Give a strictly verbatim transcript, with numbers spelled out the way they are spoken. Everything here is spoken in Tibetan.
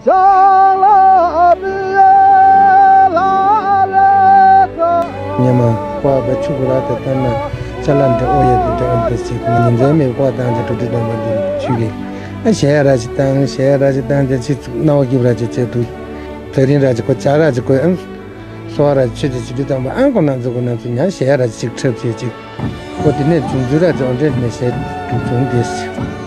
ཉི་མ་པ་བ་ཆུ་བུ་ར་དེ་ལྟར་ན་ཅ་ལ་འདྲ་ཨོ་ཡ་དེ་འདྲ་ཨོ་འདྲ་ཞིག་མི་ཉན་མཛད་མེད་པ་དང་དེ་དྲུག་དྲུག་དང་པ་འདི་ཆུ་གི་ཨ་ཞལ་ར་ཅིག་དང་ཞལ་ར་ཅིག་དང་དེ་ཅིག་སྣང་བ་སྐྱིད་ར་ཅིག་བྱེད་དུ་དེ་རིང་ར་ཅིག་གོ་ཅ་ར་ཅིག་གོ་ཨ་སོ་ར་ཆུ་དེ་ཅིག་དྲུག་དང་པ་ཨ་གོ་ན་ཚོ་གོ་ན་ཚོ་ཉ་ཞལ་ར་ཅིག་འཁྲབ་བྱེད་ཅིག་གོ་དེ་ནས་བྱུང་ཚུལ་ར་ཅིག་ཨོ་འདྲ་ནས་ཞལ་དྲུག་བྱུང་དེ།